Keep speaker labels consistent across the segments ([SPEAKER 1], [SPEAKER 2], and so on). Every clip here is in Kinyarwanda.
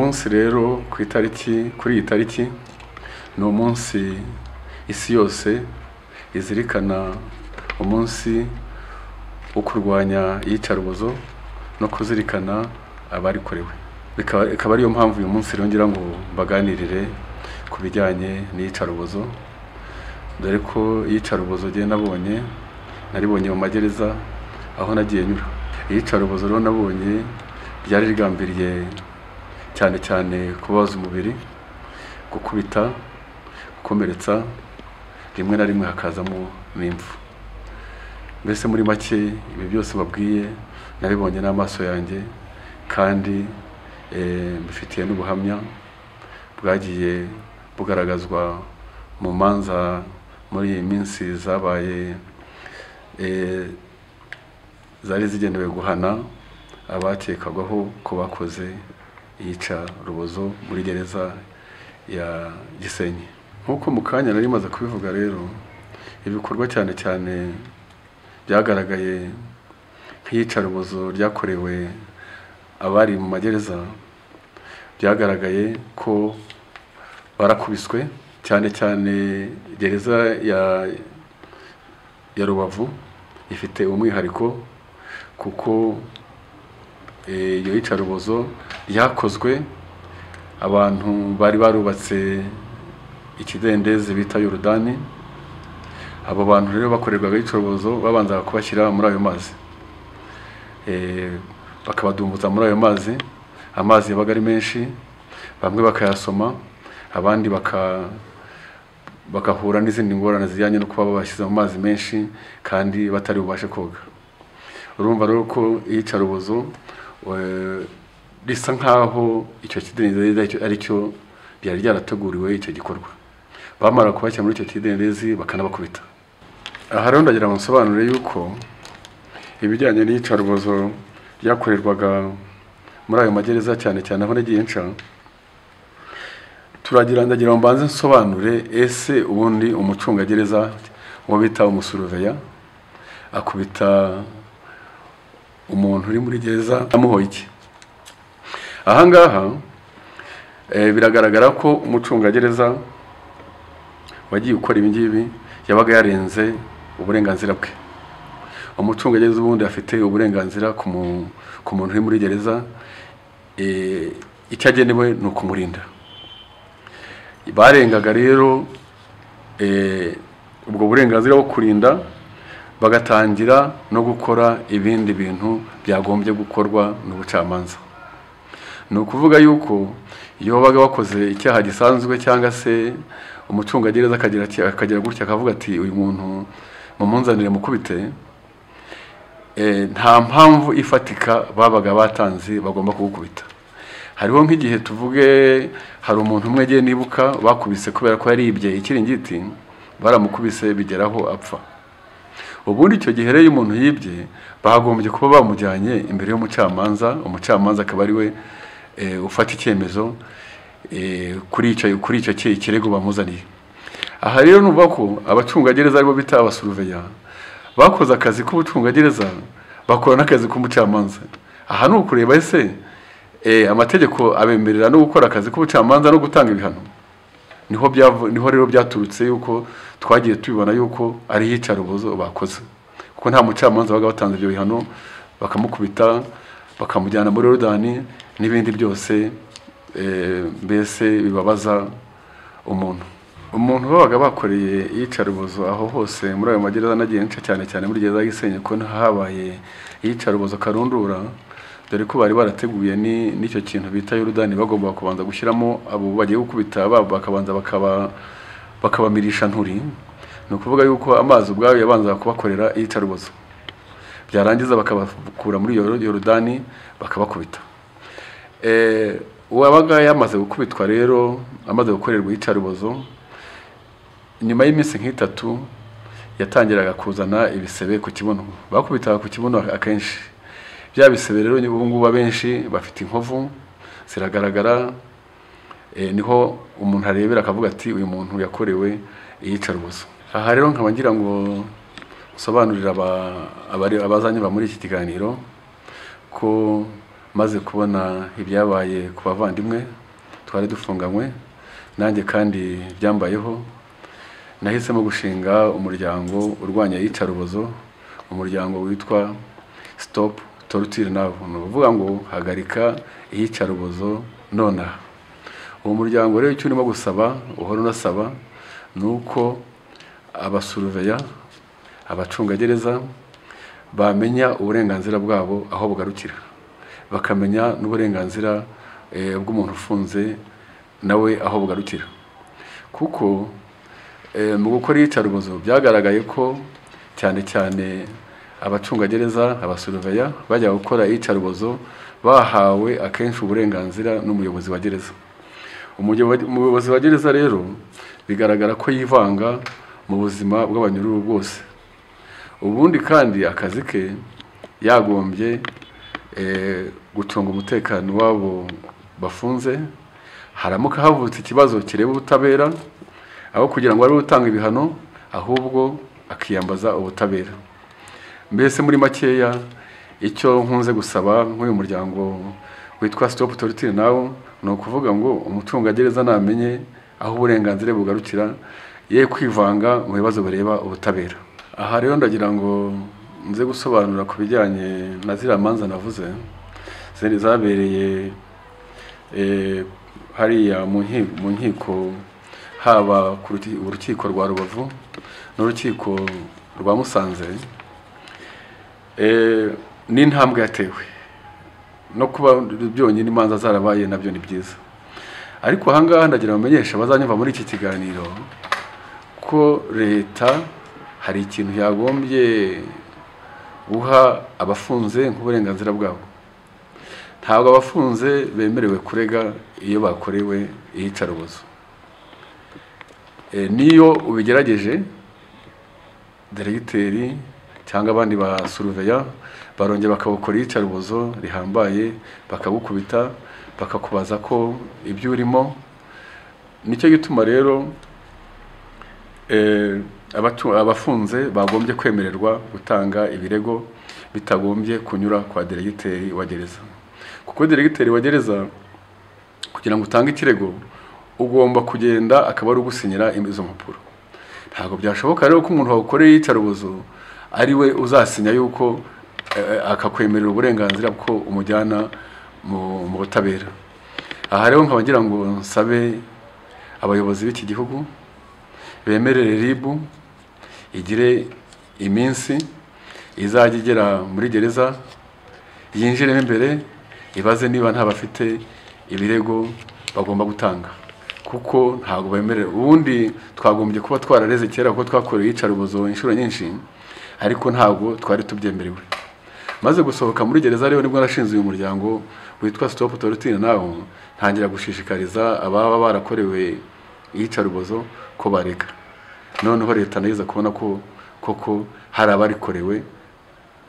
[SPEAKER 1] Uyu munsi rero ku itariki, kuri iyi tariki, ni umunsi isi yose izirikana, umunsi wo kurwanya iyicarubozo no kuzirikana abarikorewe. Ikaba ariyo mpamvu uyu munsi rero ngira ngo mbaganirire ku bijyanye n'iyicarubozo, dore ko iyicarubozo njye nabonye, naribonye mu magereza aho nagiye nyura. Iyicarubozo rero nabonye ryari rigambiriye cyane cyane kubabaza umubiri, gukubita, gukomeretsa, rimwe na rimwe hakazamo n'impfu. Mbese muri make, ibi byose babwiye nabibonye n'amaso yanjye, kandi mbifitiye n'ubuhamya bwagiye bugaragazwa mu manza muri iyi minsi zabaye, zari zigenewe guhana abakekwagaho ko bakoze iyicarubozo muri gereza ya Gisenyi. Nk'uko mu kanya nari maze kubivuga rero, ibikorwa cyane cyane byagaragaye nk'iyicarubozo ryakorewe abari mu magereza, byagaragaye ko barakubiswe cyane cyane. Gereza ya Rubavu ifite umwihariko, kuko iyo yicarubozo ryakozwe abantu bari barubatse ikidendezi bita Yorodani. Abo bantu rero bakorerwaga iyicarubozo, babanzaga kubashyira muri ayo mazi, bakabadumbuza muri ayo mazi. Amazi yabaga ari menshi, bamwe bakayasoma, abandi bagahura n'izindi ngorane zijyanye no kuba babashyize mu mazi menshi kandi batari bubashe koga. Urumva rero ko iyicarubozo risa nkaho icyo kidendezi ari cyo ryari ryarateguriwe icyo gikorwa. Bamara kubashyira muri icyo kidendezi bakanabakubita. Aha rero ndagira ngo nsobanure yuko ibijyanye n'iyicarubozo ryakorerwaga muri ayo magereza, cyane cyane aho nagiye nca, turagira, ndagira ngo mbanze nsobanure: ese ubundi umucungagereza, uwo bita umusuruveya, akubita umuntu uri muri gereza amuhoye iki? Ahangaha biragaragara ko umucungagereza wagiye ukora ibi ngibi yabaga yarenze uburenganzira bwe. Umucungagereza ubundi afite uburenganzira ku muntu uri muri gereza, icyo agenewe ni ukumurinda. Barengaga rero ubwo burenganzira bwo kurinda, bagatangira no gukora ibindi bintu byagombye gukorwa n'ubucamanza. Ni ukuvuga yuko iyo babaga bakoze icyaha gisanzwe, cyangwa se umucungagereza akagira gutya akavuga ati: "Uyu muntu mumunzanire mukubite," nta mpamvu ifatika babaga batanze bagomba kugukubita. Hariho nk'igihe, tuvuge, hari umuntu umwe agiye nibuka bakubise kubera ko yaribye ikiringiti. Baramukubise bigeraho apfa. Ubundi icyo gihe rero, iyo umuntu yibye, bagombye kuba bamujyanye imbere y'umucamanza, umucamanza akaba ari we ufata icyemezo kuri icyo kirego bamuzaniye. Aha rero numva ko abacungagereza, aribo bita abasuruveya, bakoze akazi k'ubucungagereza, bakora n'akazi k'umucamanza. Aha ni ukureba ese amategeko abemerera no gukora akazi k'ubucamanza no gutanga ibihano. Niho rero byaturutse yuko twagiye tubibona yuko ari iyicarubozo bakoze, kuko nta mucamanza wabaga batanze ibyo bihano, bakamukubita, bakamujyana muri Yorodani n'ibindi byose, mbese bibabaza umuntu. Umuntu babaga bakoreye iyicarubozo aho hose muri ayo magereza nagiye nca, cyane cyane muri gereza ya Gisenyi, ko habaye iyicarubozo karundura, dore ko bari barateguye n'icyo kintu bita Yorodani. Bagomba kubanza gushyiramo abo bagiye gukubita, bakabanza bakabamirisha nturi. Ni ukuvuga yuko amazi ubwayo yabanzaga kubakorera iyicarubozo, byarangiza bakabakura muri iyo Yorodani bakabakubita. Uwabaga yamaze gukubitwa rero, amaze gukorerwa iyicarubozo, nyuma y'iminsi nk'itatu yatangiraga kuzana ibisebe ku kibuno. Bakubitaga ku kibuno akenshi. Bya bisebe rero, ubu ngubu abenshi bafite inkovu ziragaragara. Niho umuntu arebera akavuga ati: "Uyu muntu yakorewe iyicarubozo." Aha rero nkaba ngira ngo nsobanurire abazanyumva muri iki kiganiro ko Maze kubona ibyabaye ku bavandimwe twari dufunganywe, nanjye kandi byambayeho, nahisemo gushinga umuryango urwanya iyicarubozo, umuryango witwa Stop Torture Now. Ni ukuvuga ngo hagarika iyicarubozo nonaha. Uwo muryango rero icyo urimo gusaba, uhora unasaba, ni uko abasuruveya, abacungagereza bamenya uburenganzira bwabo aho bugarukira, bakamenya n'uburenganzira bw'umuntu ufunze nawe aho bugarukira. Kuko mu gukora iyicarubozo byagaragaye ko cyane cyane abacungagereza, abasuruveya bajya gukora iyicarubozo bahawe akenshi uburenganzira n'umuyobozi wa gereza. Umuyobozi wa gereza rero bigaragara ko yivanga mu buzima bw'abanyururu bwose. Ubundi kandi akazi ke yagombye gucunga umutekano wabo bafunze. Haramuka havutse ikibazo kireba ubutabera, aho kugira ngo ari utanga ibihano, ahubwo akiyambaza ubutabera. Mbese muri makeya icyo nkunze gusaba nk'uyu muryango witwa Stop Torture Now ni ukuvuga ngo umucungagereza namenye aho uburenganzira bugarukira, ye kwivanga mu bibazo bireba ubutabera. Aha rero ndagira ngo nze gusobanura ku bijyanye na ziriya manza navuze zabereye hariya mu nkiko, haba urukiko rwa Rubavu n'urukiko rwa Musanze. N'intambwe yatewe no kuba byonyine imanza zarabaye nabyo ni byiza. Ariko ahangaha ndagira bamenyesha abazanyumva muri iki kiganiro ko leta hari ikintu yagombye guha abafunze nk'uburenganzira bwabo. Ntabwo abafunze bemerewe kurega iyo bakorewe iyicarubozo. Niyo ubigerageje, diregiteri cyangwa abandi ba suruveya barongera bakabukora iyicarubozo rihambaye, bakagukubita, bakakubaza ko ibyo urimo. Nicyo gituma rero abafunze bagombye kwemererwa gutanga ibirego bitagombye kunyura kwa diregiteri wa gereza. Kuko diregiteri wa gereza kugira ngo utange ikirego ugomba kugenda akaba ari ugusinyira izo mpapuro. Ntabwo byashoboka rero ko umuntu wagukoreye iyicarubozo ari we uzasinya yuko akakwemerera uburenganzira bwo umujyana mu butabera. Aha rero nkaba ngira ngo nsabe abayobozi b'iki gihugu bemerere RIB igire iminsi izajya igera muri gereza, yinjiremo imbere ibaze niba nta bafite ibirego bagomba gutanga, kuko ntabwo bemerera. Ubundi twagombye kuba twarareze kera kuko twakoreye iyicarubozo inshuro nyinshi, ariko ntabwo twari tubyemerewe. Maze gusohoka muri gereza rero nibwo nashinze uyu muryango witwa Stop Torture Now, ntangira gushishikariza ababa barakorewe iyicarubozo ko bareka. Noneho leta nayo iza kubona ko koko hari abarikorewe,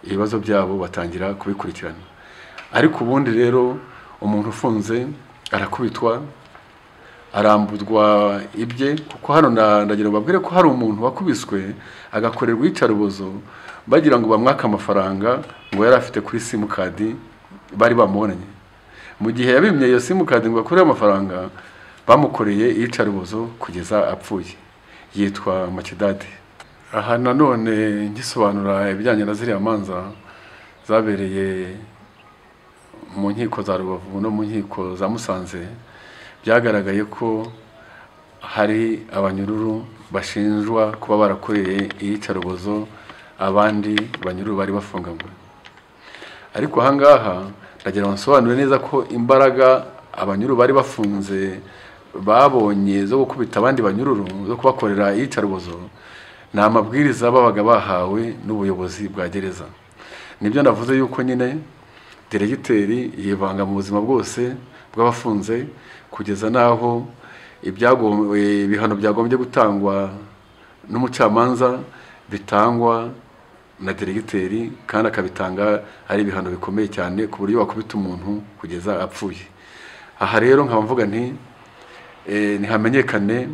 [SPEAKER 1] ibibazo byabo batangira kubikurikirana. Ariko ubundi rero umuntu ufunze arakubitwa, arambuzwa ibye, kuko hano ndagira ngo babwire ko hari umuntu wakubiswe agakorerwa iyicarubozo bagira ngo bamwake amafaranga ngo yari afite kuri simukadi bari bamubonanye. Mu gihe yabimye iyo simukadi ngo akure amafaranga, bamukoreye iyicarubozo kugeza apfuye. Yitwa Makidadi. Aha nanone ngisobanura ibijyanye na ziriya manza zabereye mu nkiko za Rubavu no mu nkiko za Musanze, byagaragaye ko hari abanyururu bashinjwa kuba barakoreye iyicarubozo abandi banyururu bari bafunganywe. Ariko ahangaha ndagira ngo nsobanure neza ko imbaraga abanyururu bari bafunze babonye zo gukubita abandi banyururu, zo kubakorera iyicarubozo, ni amabwiriza babaga bahawe n'ubuyobozi bwa gereza. Nibyo navuze yuko nyine diregiteri yivanga mu buzima bwose bw'abafunze, kugeza naho ibihano byagombye gutangwa n'umucamanza bitangwa na diregiteri, kandi akabitanga ari ibihano bikomeye cyane ku buryo wakubita umuntu kugeza apfuye. Aha rero nkaba mvuga nti ntihamenyekane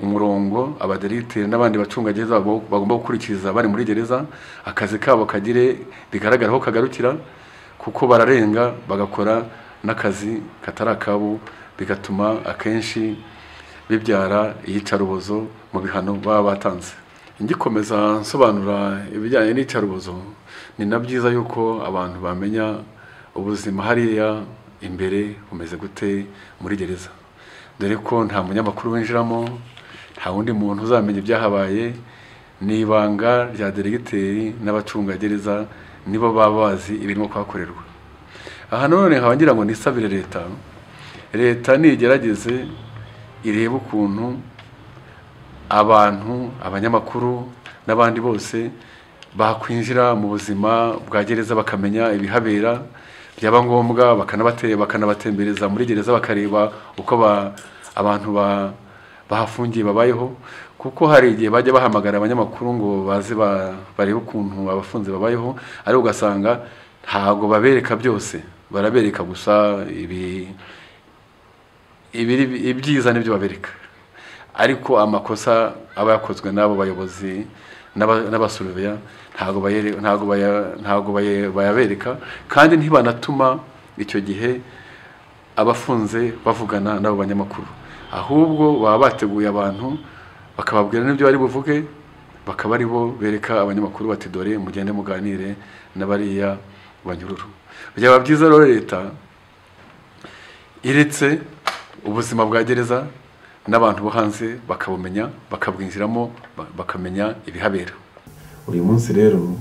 [SPEAKER 1] umurongo abadiregiteri n'abandi bacungagereza bagomba gukurikiza bari muri gereza, akazi kabo kagire bigaragara aho kagarukira, kuko bararenga bagakora n'akazi katari akabo, bigatuma akenshi bibyara iyicarubozo mu bihano baba batanze. Ngikomeza nsobanura ibijyanye n'iyicarubozo, ni na byiza yuko abantu bamenya ubuzima hariya imbere bumeze gute muri gereza, dore ko nta munyamakuru winjiramo, nta wundi muntu uzamenya ibyahabaye. Ni ibanga rya deregiteri n'abacungagereza, nibo baba bazi ibirimo kuhakorerwa. Aha none nkaba ngira ngo nisabire leta, leta nigerageze irebe ukuntu abantu, abanyamakuru n'abandi bose bakwinjira mu buzima bwa gereza bakamenya ibihabera, byaba ngombwa bakanabatembereza muri gereza bakareba uko abantu bahafungiye babayeho, kuko hari igihe bajya bahamagara abanyamakuru ngo baze barebe ukuntu abafunze babayeho, ariko ugasanga ntago babereka byose, barabereka gusa ibyiza nibyo babereka, ariko amakosa aba yakozwe n'abo bayobozi n'abasuruveya ntago bayabereka, kandi ntibanatuma icyo gihe abafunze bavugana n'abo banyamakuru, ahubwo baba bateguye abantu bakababwira n'ibyo bari buvuge, bakaba ari bo bereka abanyamakuru bati dore mugende muganire n'abariya banyururu. Byaba byiza rero leta iretse ubuzima bwa gereza n'abantu bo hanze bakabumenya, bakabwinjiramo, bakamenya ibihabera. Uyu munsi rero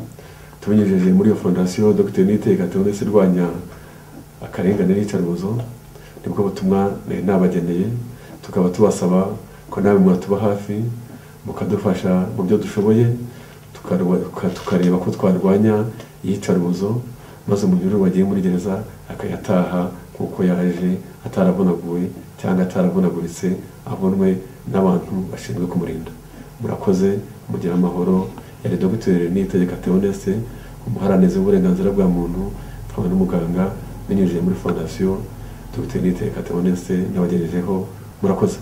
[SPEAKER 1] tubinyujije muri iyo fondasiyo Dr Niyitegeka Theoneste irwanya akarengane n'iyicarubozo, nibwo butumwa nabageneye, tukaba tubasaba ko nawe mwatuba hafi mukadufasha mu byo dushoboye, tukareba ko twarwanya iyicarubozo, maze umunyururu wagiye muri gereza akayataha kuko yaje ataravunaguwe cyangwa ataravunaguritse, abonwe n'abantu bashinzwe kumurinda. Murakoze, mugira amahoro. Yari Dr Niyitegeka Theoneste, umuharanezi w'uburenganzira bwa muntu, akaba n'umuganga, binyujije muri fondasiyo Dr Niyitegeka Theoneste nabagejejeho. Murakoze.